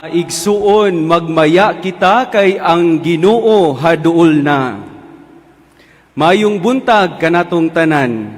Igsuon, magmaya kita kay ang Ginoo haduol na. Maayong buntag kanatong tanan.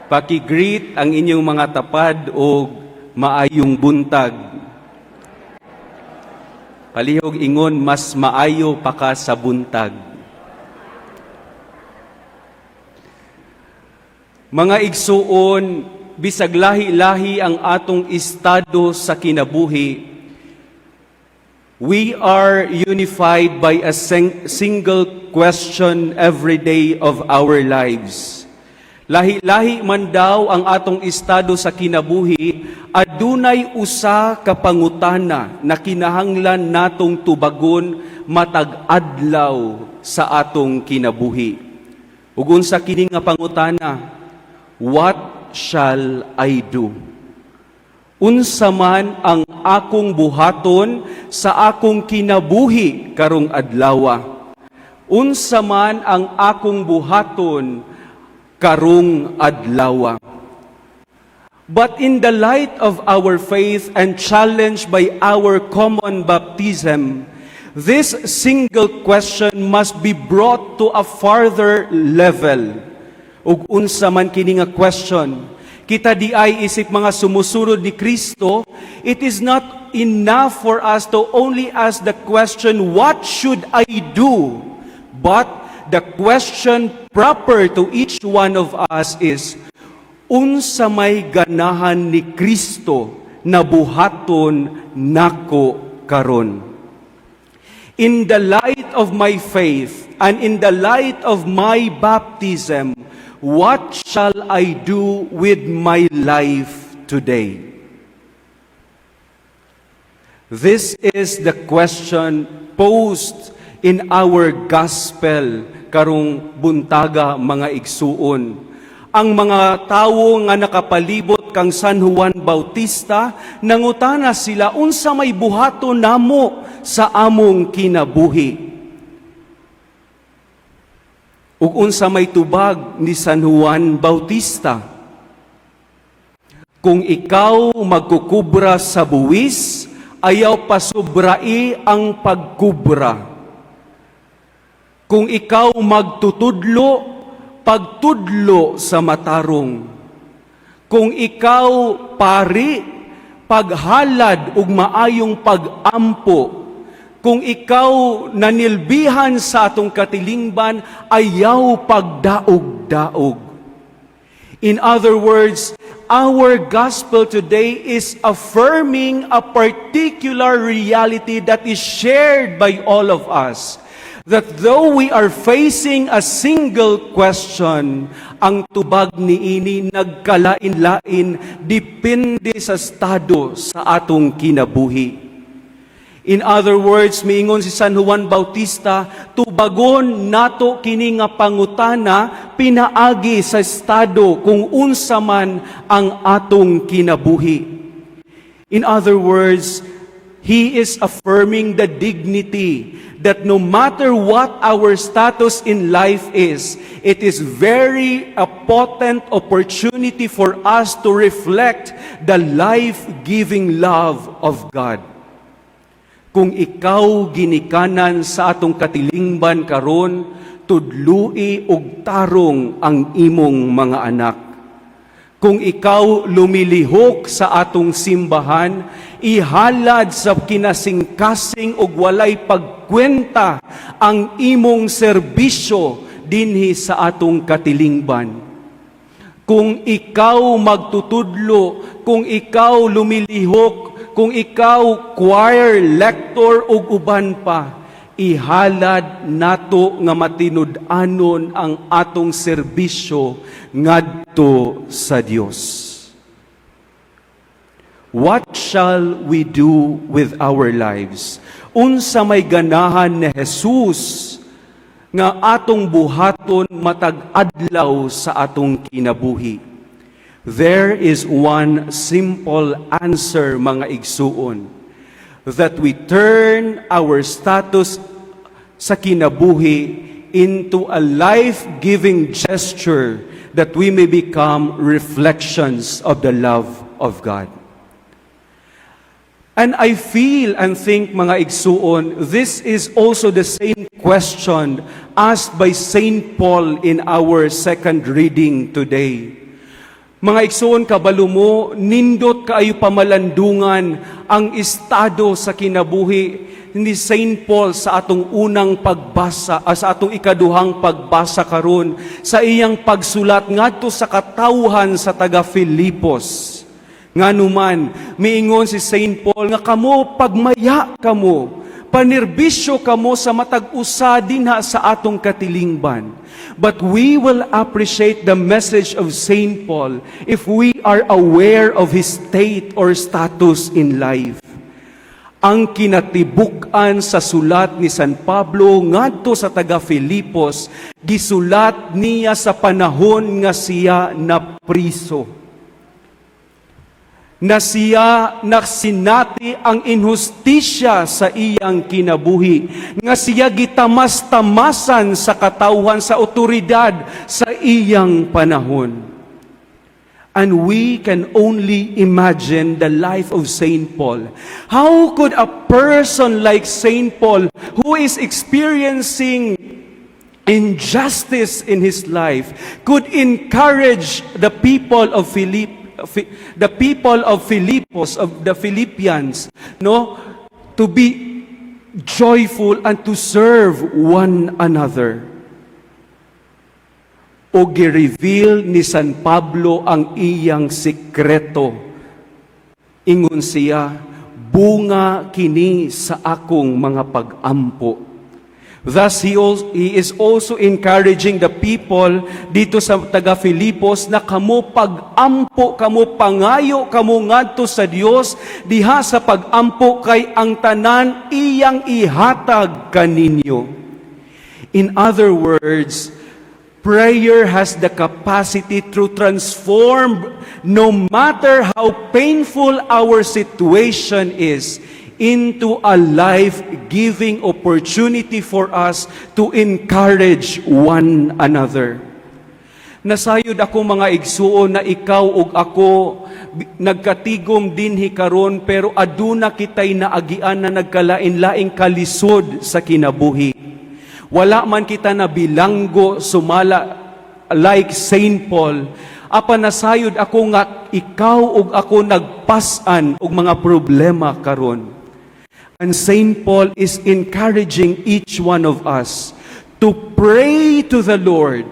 Paki-greet ang inyong mga tapad og maayong buntag. Palihog ingon, "Mas maayo pa ka sa buntag." Mga igsuon, bisag lahi-lahi ang atong estado sa kinabuhi, we are unified by a single question every day of our lives. Lahi-lahi man daw ang atong estado sa kinabuhi, adunay usa ka pangutana na kinahanglan natong tubagon matag adlaw sa atong kinabuhi. Ug unsa kini nga pangutana? What shall I do? Unsa man ang akong buhaton sa akong kinabuhi karong adlawa? Unsa man ang akong buhaton karong adlawa? But in the light of our faith and challenged by our common baptism, this single question must be brought to a farther level. Ug unsa man kini nga question? Kita diay isip mga sumusunod ni Kristo, it is not enough for us to only ask the question, "What should I do?" But the question proper to each one of us is, unsa may ganahan ni Kristo na buhaton nako karon? In the light of my faith and in the light of my baptism, what shall I do with my life today? This is the question posed in our gospel karong buntaga, mga igsuon. Ang mga tawo nga nakapalibot kang San Juan Bautista, nangutana sila, "Unsa may buhaton namo sa among kinabuhi?" Ug unsa may tubag ni San Juan Bautista? "Kung ikaw magkukubra sa buwis, ayaw pasubrai ang pagkubra. Kung ikaw magtutudlo, pagtudlo sa matarong. Kung ikaw pari, paghalad ug maayong pagampo. Kung ikaw nanilbihan sa atong katilingban, ayaw pagdaog-daog." In other words, our gospel today is affirming a particular reality that is shared by all of us. That though we are facing a single question, ang tubag niini nagkalain-lain depende sa estado sa atong kinabuhi. In other words, miingon si San Juan Bautista, tubagon nato kini nga pangutana pinaagi sa estado kung unsa man ang atong kinabuhi. In other words, he is affirming the dignity that no matter what our status in life is, it is very a potent opportunity for us to reflect the life-giving love of God. Kung ikaw ginikanan sa atong katilingban karon, tudlui og tarong ang imong mga anak. Kung ikaw lumilihok sa atong simbahan, ihalad sa kinasingkasing ug walay pagkwenta ang imong serbisyo dinhi sa atong katilingban. Kung ikaw magtutudlo, kung ikaw lumilihok, kung ikaw choir lector ug uban pa, ihalad nato nga matinud-anon ang atong serbisyo ngadto sa Dios. What shall we do with our lives? Unsa may ganahan ni Jesus nga atong buhaton matag adlaw sa atong kinabuhi? There is one simple answer, mga igsuon, that we turn our status sa kinabuhi into a life-giving gesture that we may become reflections of the love of God. And I feel and think, mga igsuon, this is also the same question asked by Saint Paul in our second reading today. Mga igsuon, kabalo mo, nindot kaayo pamalandungan ang estado sa kinabuhi ni Saint Paul sa atong unang pagbasa, sa atong ikaduhang pagbasa karon sa iyang pagsulat ngadto sa katawhan sa taga Filipos. Nganuman, miingon si Saint Paul nga kamo pagmaya kamo, panerbisyo kamo sa matag usa dinha sa atong katilingban. But we will appreciate the message of Saint Paul if we are aware of his state or status in life. Ang kinatibuk-an sa sulat ni San Pablo ngadto sa taga Filipos, gisulat niya sa panahon nga siya napriso na siya nagsinati ang inhustisya sa iyang kinabuhi, nga siya gitamas-tamasan sa katawhan, sa otoridad sa iyang panahon. And we can only imagine the life of Saint Paul. How could a person like Saint Paul, who is experiencing injustice in his life, could encourage the people of Filipos, of the Philippians, no, to be joyful and to serve one another? O gi-reveal ni San Pablo ang iyang sikreto. Ingon siya, "Bunga kini sa akong mga pag-ampo." Thus, he is also encouraging the people dito sa taga Filipos na kamo pag-ampo, kamo pangayo, kamo ngadto sa Dios diha sa pag-ampo kay ang tanan iyang ihatag kaninyo. In other words, prayer has the capacity to transform, no matter how painful our situation is, into a life-giving opportunity for us to encourage one another. Nasayod ako, mga igsuon, na ikaw ug ako nagkatigom dinhi karon pero aduna kitay naagian na nagkalain-laing kalisod sa kinabuhi. Wala man kita na bilanggo sumala like Saint Paul, apan nasayod ako nga ikaw ug ako nagpas-an og mga problema karon. And Saint Paul is encouraging each one of us to pray to the Lord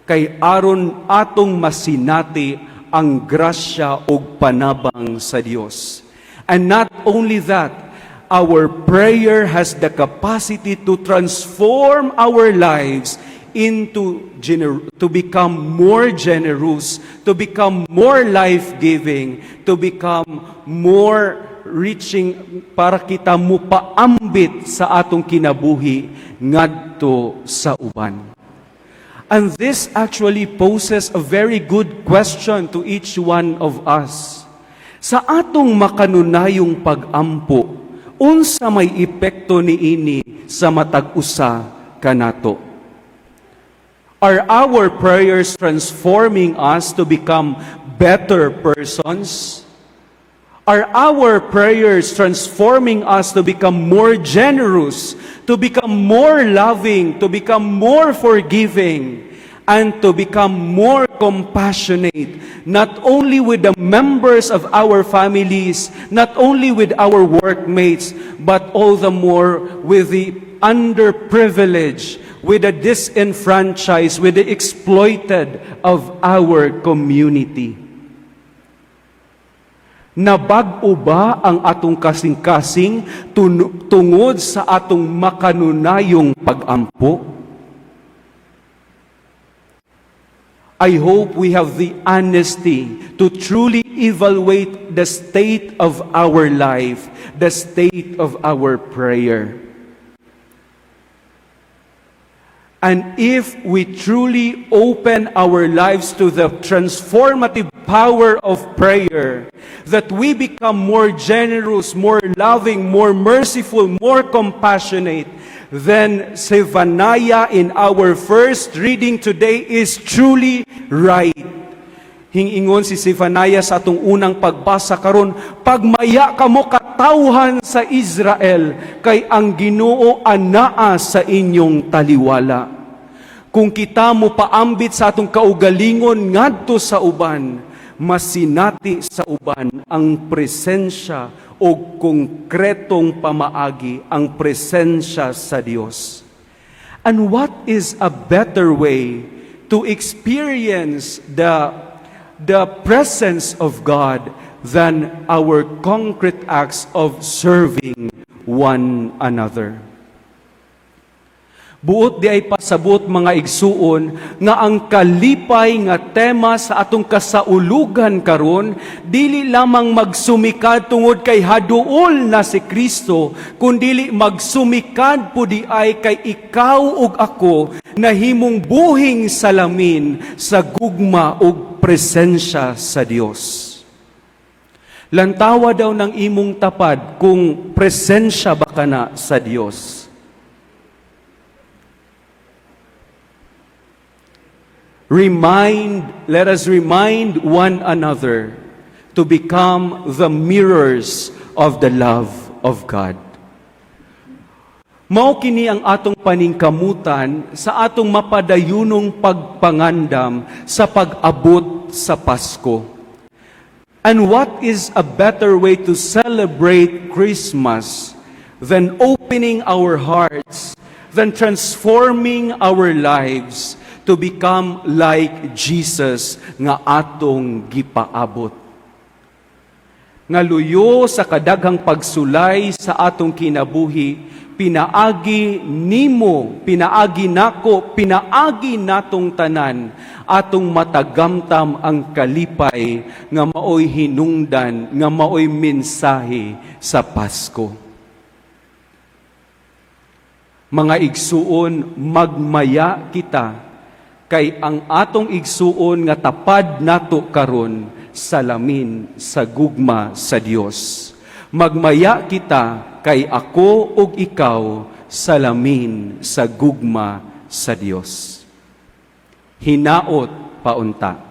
kay aron atong masinati ang grasya ug panabang sa Dios. And not only that, our prayer has the capacity to transform our lives to become more generous, to become more life-giving, to become more reaching para kita mupaambit sa atong kinabuhi ngadto sa uban. And this actually poses a very good question to each one of us. Sa atong makanunayong pag-ampo, unsa may epekto niini sa matag usa kanato? Are our prayers transforming us to become better persons? Are our prayers transforming us to become more generous, to become more loving, to become more forgiving, and to become more compassionate, not only with the members of our families, not only with our workmates, but all the more with the underprivileged, with the disenfranchised, with the exploited of our community? Nabag-o ba ang atong kasing-kasing tungod sa atong makanunayong pag-ampo? I hope we have the honesty to truly evaluate the state of our life, the state of our prayer. And if we truly open our lives to the transformative power of prayer, that we become more generous, more loving, more merciful, more compassionate, then Zephaniah in our first reading today is truly right. Hingingon si Zephaniah sa atong unang pagbasa karon, "Pagmaya kamo katawhan Katawhan sa Israel, kay ang Ginoo anaa sa inyong taliwala. Kung kita mo paambit sa atong kaugalingon ngadto sa uban, masinati sa uban ang presensya o konkretong pamaagi ang presensya sa Dios. And what is a better way to experience the presence of God than our concrete acts of serving one another? Buot diay pasabot, mga igsuon, nga ang kalipay nga tema sa atong kasaulugan karon dili lamang magsumikad tungod kay haduol na si Kristo, kundili magsumikad pud diay kay ikaw ug ako nahimong buhing salamin sa gugma ug presensya sa Dios. Lantawa daw ng imong tapad kung presensya ba kana sa Dios. Let us remind one another to become the mirrors of the love of God. Mao kini ang atong paningkamutan sa atong mapadayunong pagpangandam sa pag-abot sa Pasko. And what is a better way to celebrate Christmas than opening our hearts, than transforming our lives to become like Jesus nga atong gipaabot? Nga luyo sa kadaghang pagsulay sa atong kinabuhi, pinaagi nimo, pinaagi nako, pinaagi natong tanan, atong matagamtam ang kalipay nga maoy hinungdan, nga maoy mensahe sa Pasko. Mga igsuon, magmaya kita kay ang atong igsuon nga tapad nato karon salamin sa gugma sa Dios. Magmaya kita kay ako ug ikaw salamin sa gugma sa Dios. Hinaot paunta.